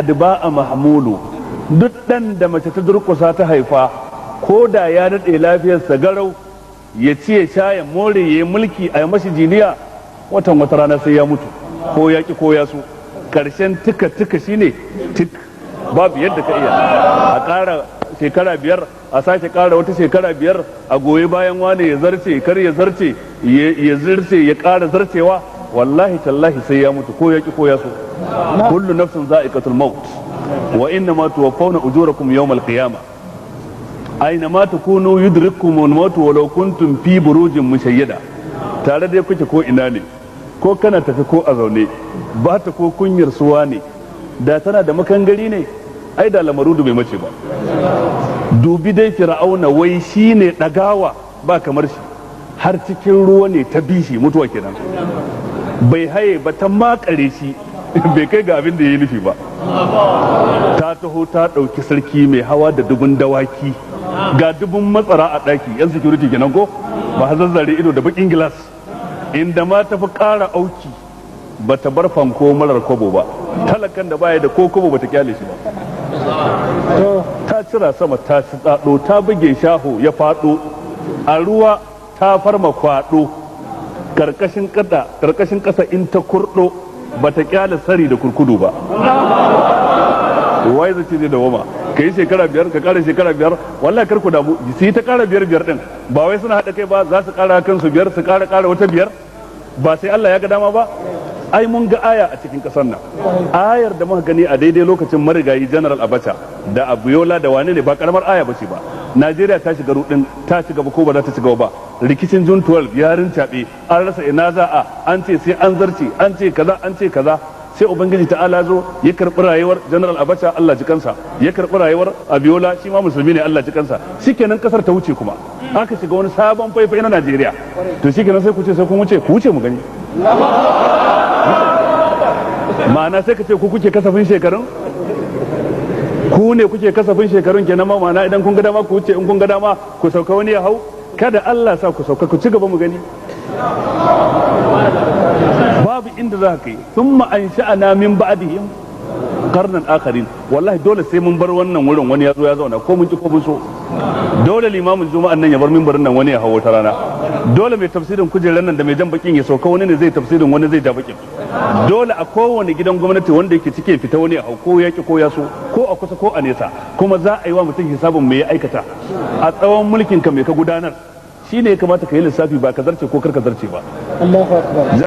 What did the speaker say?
Hadba mahmulu, duk ɗan da mace ta durƙusa ta haifa, ko da ya daɗe lafiyarsa garau, ya ci, ya sha, ya more, ya yi mulki, a yi mashi jiniya, watan wata rana sai ya mutu, ko ya ki ko ya so. Karshen tika tika shine tik, babu yadda ka iya. A ƙara shekara 5, a sake ƙara wata shekara 5, a goyi bayan wane ya zarce, kar ya zarce, ya zarce, ya ƙara zarcewa, wallahi tallahi sai ya mutu, ko ya ki ko ya so. Kullu nafsin za'iqatul maut wa inna ma tuwaffawna ujurakum yawmal qiyamah. Aina ma takunu yudrikkumul maut walau kuntum fi burujin mushayyada. Tare dai kuke ko ina ne, ko kana tafi ko a zaune, ba ta ko kunyar suwa ne. Da tana da makangari ne, ai da lamarudu bai mace ba. Dubi dai Fir'auna, wai shine dagawa ba kamar shi, har cikin ruwa ne ta bishi, mutuwa kenan. Bai haye ba, ta makare shi, bai kai ga abin da ya yi nufi ba. Ta taho ta ɗauki sarki mai hawa da dubun dawaki, ga dubun matsara a ɗaki, yan security kenan, ko ba zazzare ido da bakin gilas. Inda ma tafi ƙara auki, ba ta bar fanko marar kobo ba, talakan da baya da ko kobo ba ta kyale shi ba. Ta cira sama, ta tsado, ta buge shaho ya faɗo a ruwa, ta farma kwaɗo karkashin kada, karkashin kasa in ta kurdo, ba ta kyale sari da kurkudu ba. Wai zai ce zai dawoma? Ka yi shekara 5, ka kara shekara 5, wallahi kar ku damu, su yi ta kara biyar biyar din. Ba wai suna haɗa kai ba, za su kara kansu biyar, su kara kara wata biyar, ba sai Allah ya ga dama ba. Ai mun ga aya a cikin kasar nan. Ayar da muka gani a daidai lokacin marigayi General Abacha da Abiola da wane ne, ba karamar aya bace ba. Najeriya ta shiga rudin ta ci gaba ko ba za ta ci gaba ba. Rikicin June 12 ya rincaɓe, an rasa ina za a. An ce sai an zarce, an ce kaza, an ce kaza. Sai Ubangiji ta'ala zo ya karɓi rayuwar General Abacha, Allah ji kansa, ya karɓi rayuwar Abiola, shi ma musulmi ne, Allah ji kansa. Shikenan, kasar ta wuce, kuma aka shiga wani sabon faifai na Najeriya. To shikenan, sai ku ce sai kun wuce. Ku wuce mu gani. Ma'ana sai ka ce ku kuke kasafin shekarun, ku ne kuke kasafin shekarun kenan ma. Ma'ana idan kun ga dama ku wuce, in kun ga dama ku sauka, wani ya hau. Kada Allah sa ku sauka, ku ci gaba mu gani. Babu inda za ka yi. Thumma ansha'ana min ba'dihim qarnan akharin. Wallahi dole sai mun bar wannan wurin, wani ya zo ya zauna, ko mun ki ko mun so. Dole limamin juma'an nan ya bar mimbarin nan, wani ya hawo ta rana. Dole mai tafsirin kujerar nan da mai jan bakin ya sauka, wani ne zai tafsirin, wani zai ja bakin. Dole a kowane gidan gwamnati wanda yake cike fita, wani ya hau, ko ya ki ko ya so, ko a kusa ko a nesa. Kuma za a yi wa mutum hisabin me ya aikata a tsawon mulkin ka, me ka gudanar. Shine ya kamata ka yi lissafi, ba ka zarce ko kar ka zarce ba. Allahu akbar.